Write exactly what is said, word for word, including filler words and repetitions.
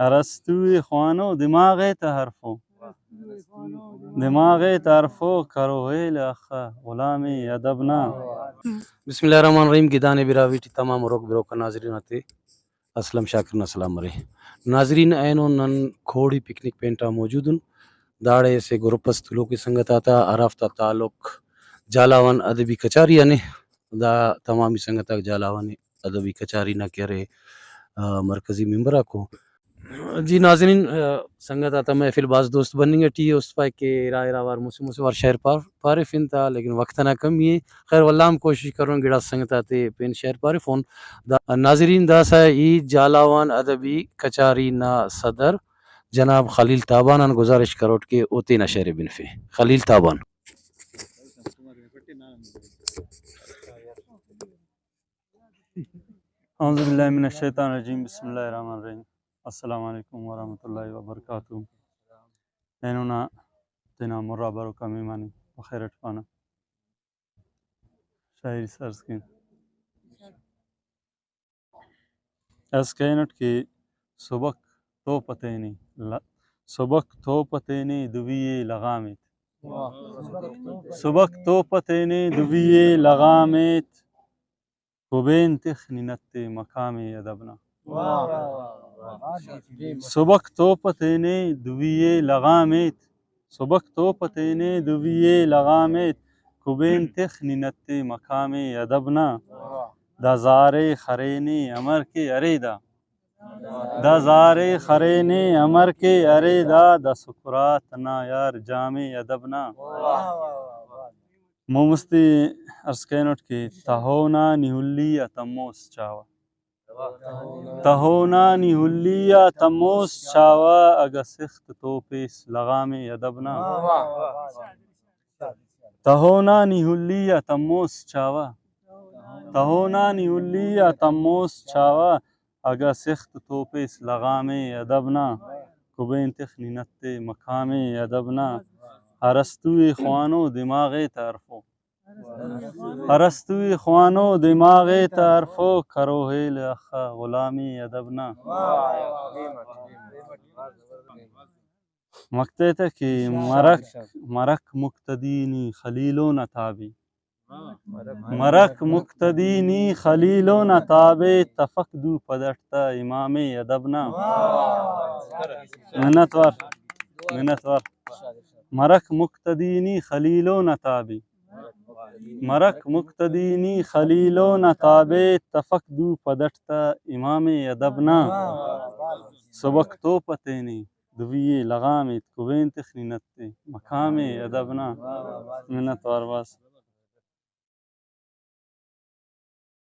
ارسطو ءِ خوانو دماغ ءِ تہ ہرفو، دماغ ءِ تہ ہرفو کرو ہیل اخہ غلام ادب نا۔ بسم اللہ الرحمن الرحیم۔ گدانے براہوئی ٹی تمام ہروک بروک آ ناظرین آتے اسلم شاکر نا سلام مرے۔ ناظرین، اینو نن کھوڑی پکنک پینٹ آ موجود ان۔ داڑے اسہ گروپ اس تلوکے سنگت آتا، ہرافتا تعلق جھالاوان ادبی کچاری آن ءِ۔ دا تمامی سنگت آک جھالاوان ادبی کچاری نا کہ ارے، آ، مرکزی ممبر آکو۔ جی ناظرین، آ، سنگت آتا محفل بھاز دوست بننگ ٹی ءِ۔ است پائک کہ ارا ارا وار مسہ مسہ وار شئیر پار-، پارفن تا، لیکن وخت ئنا کمی ءِ۔ خیر، ولدا ہم کوشش کرون گڑاس سنگت آتے پین شئیر پارفون۔ دا ناظرین، داسہ ای جھالاوان ادبی کچاری نا صدر جناب خلیل تابان آن گزارش کروٹ کہ او تینا شئیر ءِ بنفے۔ خلیل تابان۔ اعوذ باللہ من الشیطان الرجیم، بسم اللہ الرحمن الرحیم۔ السلام علیکم ورحمۃ اللہ وبرکاتہ۔ اینو نا تینا مرا بروکا مہمانی بخیر اٹ پانہ۔ شاعری سرز کین۔ اس کرینٹ کہ سبک توپہ تینے ل-، سبک توپہ تینے دوی ءِ لغام ایت۔ سبک توپہ تینے دوی ءِ لغام ایت۔ کبین تخ نی نت ءِ مقام ادب نا۔ سبک توپہ تینے دوی ءِ لغام ایت۔ سبک توپہ تینے دوی ءِ لغام ایت۔ کبین تخ نی نت ءِ مقام ادب نا۔ دا زارے خرینے امر کہ ارے دا۔ دا زارے خرینے امر کہ ارے دا۔ دا سکرات نا یار جام ادب نا۔ مون مستی عرض کرینٹ کہ تہونا نی ہلی آ تموس چاوہ۔ تہونا نی ہلی آ تموس چاوہ، اگہ سخت توپیس لغام ادب نا۔ تہونا نی ہلی آ تموس چاوہ۔ تہونا نی ہلی آ تموس چاوہ، اگہ سخت توپیس لغام ادب نا۔ کبین تخ نی نت ءِ مقام ادب نا۔ ارسطو ءِ خوانو دماغ ءِ تہ ہرفو۔ ارسطو ءِ خوانو دماغ ءِ تہ ہرفو، کرو ہیل اخہ غلام ادب نا۔ مقطع تہ کہ مرک، مرک مقتدی نی خلیلو نا تابع۔ مرک مقتدی نی خلیلو نا تابع، تفک دو پدٹ تا امام ادب نا۔ منت وار، منت وار۔ مرک مقتدی نی خلیلو نا تابع۔ مرک مقتدی نی خلیلو نا تابع، تفک دو پدٹ تا امام ادب نا۔ سبک توپہ تینے دوی ءِ لغام ایت، کبین تخ نی نت ءِ مقام ادب نا۔ منت وار بس۔